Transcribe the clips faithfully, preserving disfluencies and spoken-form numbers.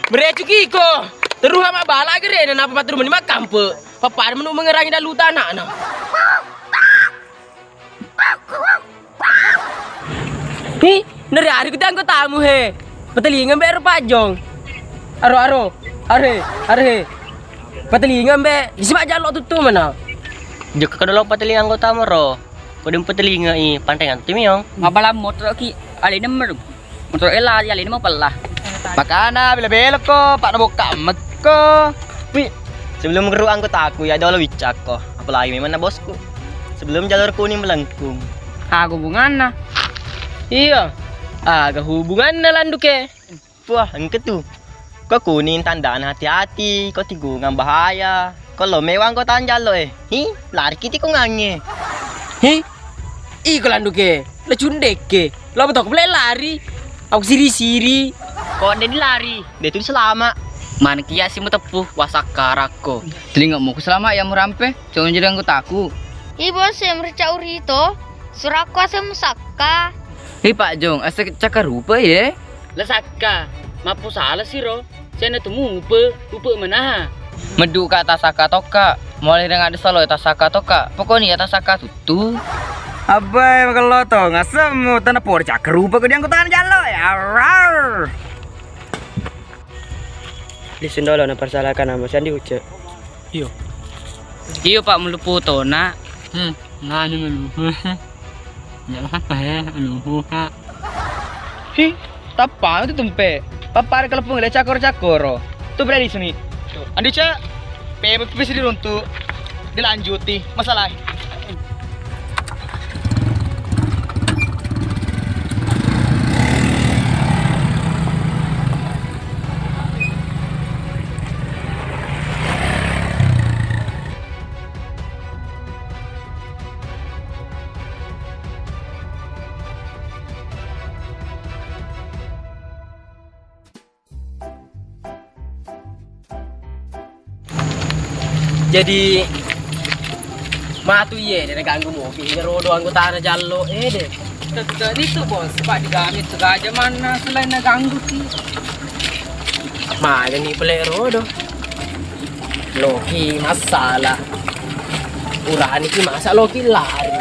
Merecuki ko. Teruha mabbala gere na napa patterru meni makkampe. Pappada menu mengerangi dalu tanana. Hi, nari ari kuti anggotamu he. Patelinga mbe ero pajong. Aro, aro, are, are. Patelinga mbe, isi majjallo tuttu mana. Jokka kedolo patelinga anggotamu ro. Ko deng patelinga i pantengan tu miong. Mabalam motor ki alena meru. Motor e lari alena mau pella. Makana bela-bela ko, pak na bokka mekko. Wi, sebelum ngeru anggotaku ya dolo wiccakko. Apalagi memang na bosku. Sebelum jalur kuning melengkung. Aga hubunganna? Iya. Aga hubunganna landuke? Wah, engka tu. Ko kuning tandana hati-hati, ko tikungang bahaya. Ko lo mewang ko tanjallo e. Hi, lari ki tikungangnge. Hi, iko landuke, le cundekke. Lo betok pele lari. Aku siri-siri. Ko de dilari, de tu selama. Maneng kia si muteppu wasakkarakko. Telingamu ku selama ya murampe, cuma jadi anggotaku. Ih bos, yang merca urito, surakku asem musakka. Hi Pak Jong, asa cakka rupa ye. La sakka, mappu sala siro, sena tu mupe, upe menaha. Meddu ka tasakka tokka, mulai dengan ada salo tasakka tokka, pokoknya ya tasakka tuttu. Abbai magello to, ngasemmu tanah por cakka rupa ke dianggotana jallo ya. Rar. Di sundolo na persalahkan nama sandi uce. Iyo. Iyo, Pak, melupu tona. Hmm, nganu melupu. Ya apa ya, melupu, Pak. Hi, tappa tu tempe. Papare kalau pung le cakor-cakoro. Tu berani sini. Andu, Cak. Pe bisa diruntu. Dilanjuti masalah. Jadi matu iye de naganggu mopi, iya rodo anggotana jallo, eh, de. Tette itu bos, Pak, digami tu gaja mana selain naganggu ki. Mana ni pele rodo? Loki masalah. Urani ki masa loki lari.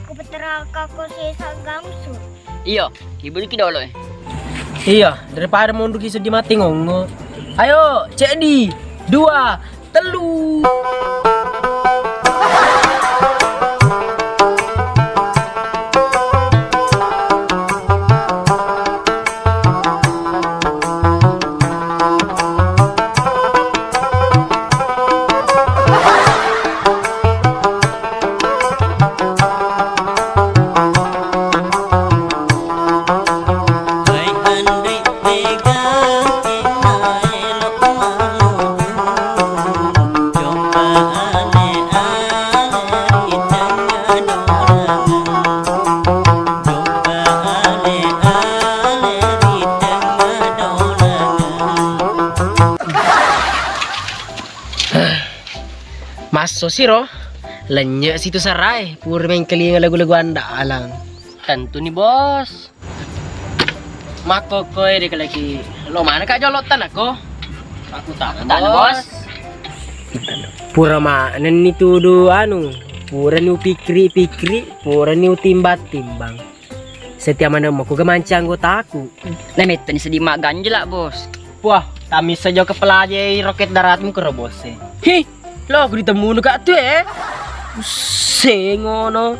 Kupeteraka ko sesa gangsu. Iyo, ibu diki dolo eh. Iya, daripada monduki seddi mati ngongo. Ayo, ceddi, dua, tellu. Masso siro, lennye situ sarai, pura mengkalinga lagu-lagu andalang. Tentu ni, Bos. Makkokkoe de kalaki lo mana ka jolo tanako? Aku tak, Bos. Pura manenni tudu anu, purani upikri-pikri, purani utimbang-timbang. Setia maneng mako ga manca anggotaku. Namettani seddi magganjela, Bos. Wah, tamissa jauh kepelaje roket daratmu kero, Bos, eh. Hi, lo aku ditemmunu ka tu, eh. Sengono.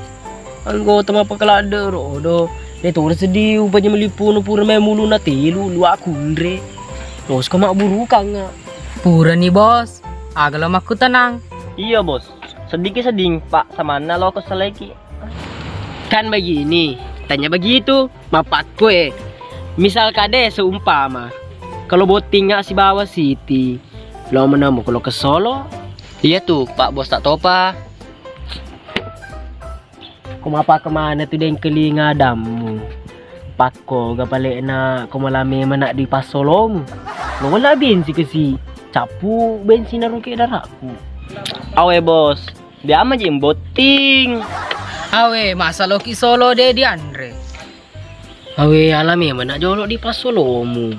Anggota mapakaladde rodo. De tore seddi upanya melipunu pura memuluna telu, lu aku nre. Terus ko mabburukang. Purani, Bos. Aga lo makkutanang. Iya, Bos. Sedikit seding, Pak, samanna lo ko seleki. Kan begini, tanya begitu, mapakko e. Misal kade seumpama, kalau botting sibawa Siti, lo menemu kalau ke Solo. Iya tu, Pak Bos tak topa. Ko mapake mana tu dengkelinga dammu. Pakko ga palekna ko malame mana di passolomu. Lo wala bensi kasi cappu bensi na ruke darakku. Awe bos, biama je botting. Awe, masa loki solo de dianre. Awe, alame mana jolo di passolomu.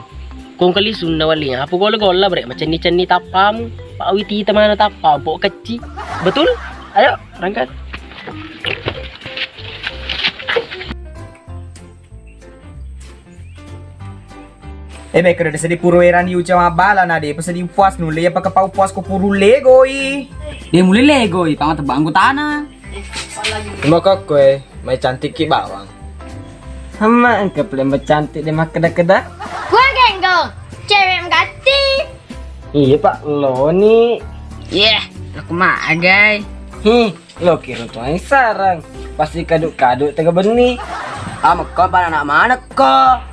Kong kali sunna wali apa gola-gola bre macenni-cenni tappamu. Pak Witi temana tappa pok kecci. Betul? Ayo, rangkat. Eh, bek, kada seddi puru erang di uca mabbala na de, pesa di upuas nulle, apa kepau puas ko puru legoi. De mulle legoi, pang tebang anggotana. Terima kasih, eh. Mai cantik ki bawang. Hemma engka pale macantik de makkeda-keda. Gua genggong, cewek mgatti. Iya, Pak, lo ni. Yeh, aku magai. Hi, lo kira tuang sarang. Pasti kaduk-kaduk tega benni. Amekko apa anak mana ko?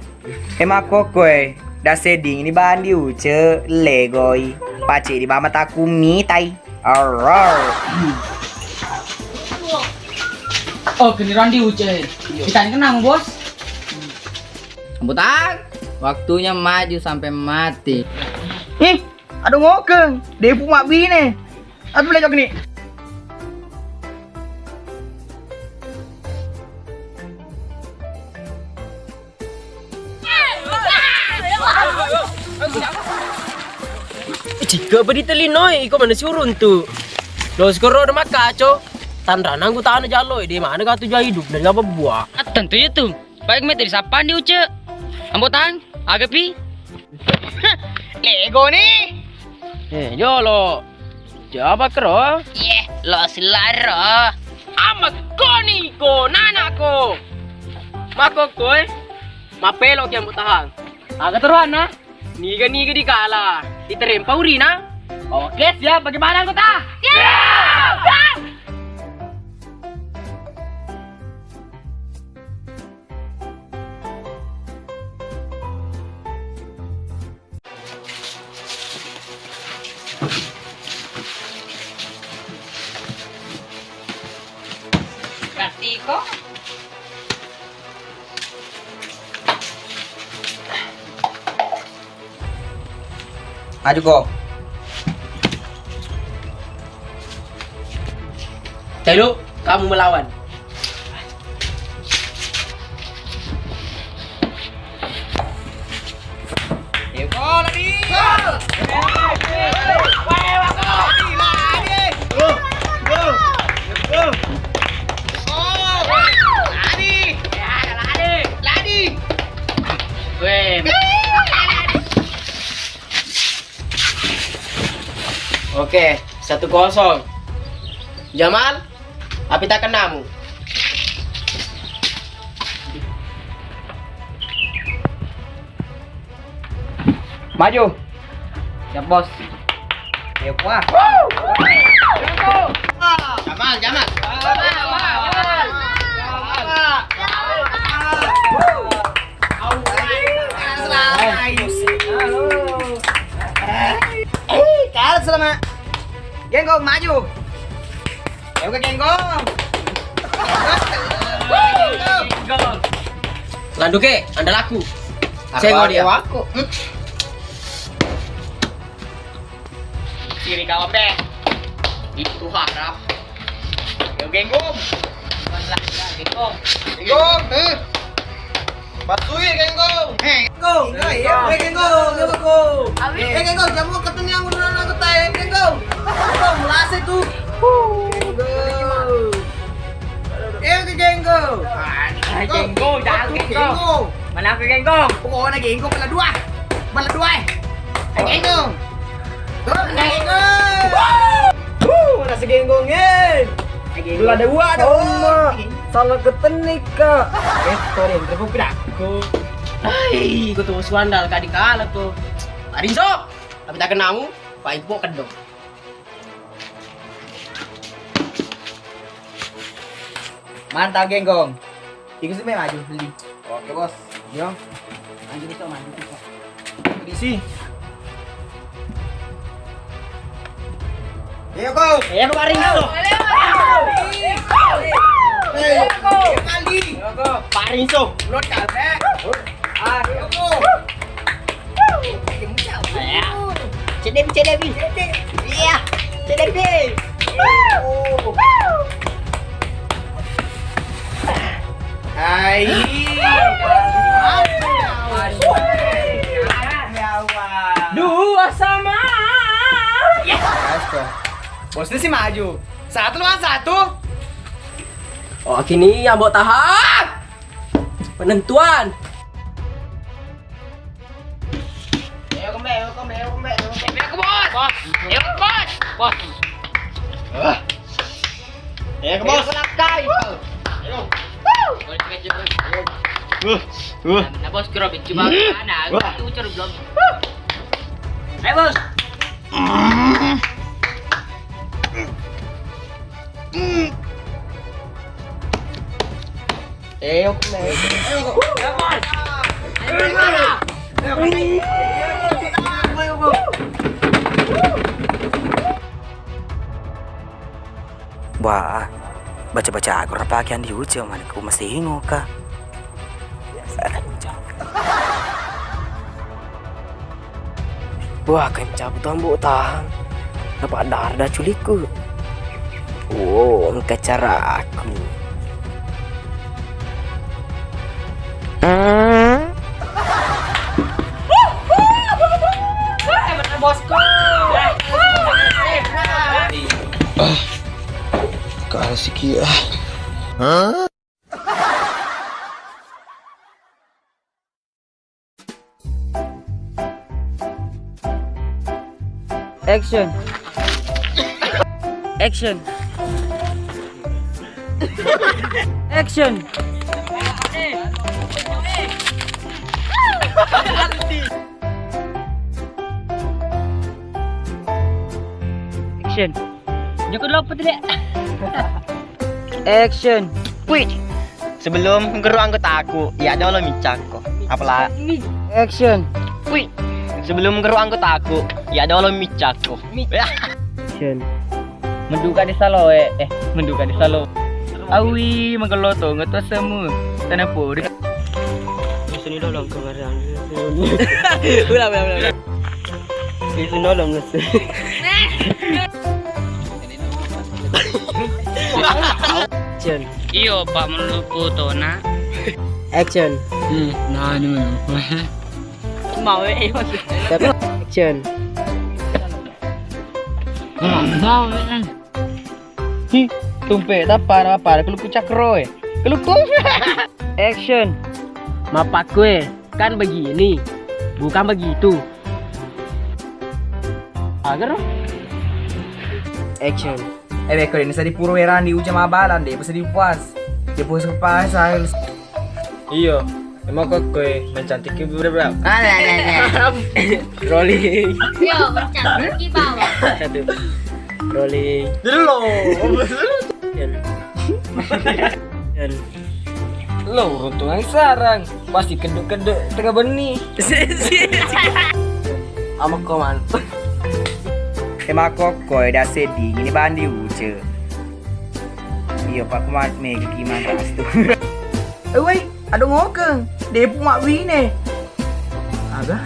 Emang koko e, da sedding ini bandi uce legoi. Pace di mama takumi tai. Arrar. Oh, kini randi uce. Kita kenang, Bos. Butang, waktunya maju sampai mati. Ih, aduh ngokeng. Depu mak bine. Aduh, belajar gini. Cika bedi telinoi, iko mana si uruntu. Lo sikoro de makkaco. Tanrana anggotana jalo, de mana gatu jai hidup dan gak berbuah. Tentu itu. Baik mete disappan di uce. Ambo tang, aga pi? Lego ni. Eh, jolo. Coba kero. Ye, lo silaro. Ama koni ko nanako. Mako koe. Mapelo ki ambo tahang. Aga teruanna? Niga-niga dikala, diterempa urina. Oke, siap. Bagaimana anggota? Siap! Tiko. Maju ko. Telu, kamu melawan. Oke, satu kosong. Jamal, api tak kenamu. Maju. Siap, Bos. Ayo, wah. Jamal, Jamal. Eh, kalah selama. Genggong, maju. Ayo ke Genggong. Landuke, andalaku. Sengo dia. Aku. Kiri kawan be. Itu harap. Ayo Genggong. Genggong. Genggong. Eh. Patui, Genggong. Eh, Genggong. Eh, Genggong. Genggong. Eh, Genggong, jamu keteniang udah nang ketai, Genggong. Genggong, melase tuh. Genggong. Eh, ke Genggong. Ah, Genggong, jangan Genggong. Mana aku Genggong? Pokoknya Genggong bala dua. Bala dua, eh. Genggong. Tuh, Genggong. Wuh, nasi Genggong, eh. Bala dua ada. Oh, salah ketenik, Kak. Eh, sorry, terus aku pindah. Hai, ku tuwo suandal ka dikala ko. Arinso, tapi tak kenamu, Pak Ipo kedong. Mantap, Genggong. Iku sih maju, beli. Oke, Bos. Yo. Maju kita, maju kita. Kondisi. Ayo, Bos. Ayo, kemarin, Bos. Parinso. Lo cale. Ah, yo. Cedem, cedem. Iya. Cedem. Hai. Dua sama. Bosnya sih maju. Satu lawan satu. Oh, kini yang mau tahan. Penentuan. Ayo kembe, ayo kembe, ayo kembe, ayo kembe. Ayo ke bos. Bos. Ayo ke bos. Bos. Ah. Ayo ke bos. Ayo ke lakai. Ayo. Boleh kecil. Ayo. Uh, uh. Nah, nah, bos, kira benci banget. Nah, wah. Itu ucur belum. Ayo bos. Wah, baca-baca aku rapake Andi Ucil, mani ku masih ingo ka. Wah, kencang tu ambo tahang. Dapat darah dah culikku. Oh, engka caraku. Ah, kasih kia. Action. Action. Action. Action. Joko dulu apa tadi? Action. Wih, sebelum ngeru anggotaku, ya dolo micakko. Apala? Action. Wih, sebelum ngeru anggotaku, ya dolo micakko. Ya. Action. Menduka di salo, eh. Eh, menduka di salo. Awi, menggeloto, ngeto semu. Tanah puri. Sini dolo, kemarin. Ulang, ulang, ulang. Sini dolo, ngeto. Action. Iyo, Pak, melupu tona. Action. Hmm, nah, ini mana? Mau, eh, maksud. Action. Hmm, mau, eh. Hi, tumpe, tapara, para, keluku cakro, eh. Keluku. Action. Mapakku, eh. Kan begini, bukan begitu. Agar. Action. Eh, beko, ini sadi pura werang di uja mabalan deh, pas di puas. Dia puas pas. Iyo, emang kok kue mencantik ibu berapa? Ah, nah, nah, nah. Rolling. Yo, mencantik bawah. Satu. Rolling. Dulu. Action. Action. Lo uruntungan sarang, pasti kedde-kedde tengah benni. Ama ko mantap. Tema kokko eda seddi ini bandi uce. Iyo, Pak, kumat mega ki mantas tu. Eh, woi, ada ngokeng. Depu mak wine. Aga?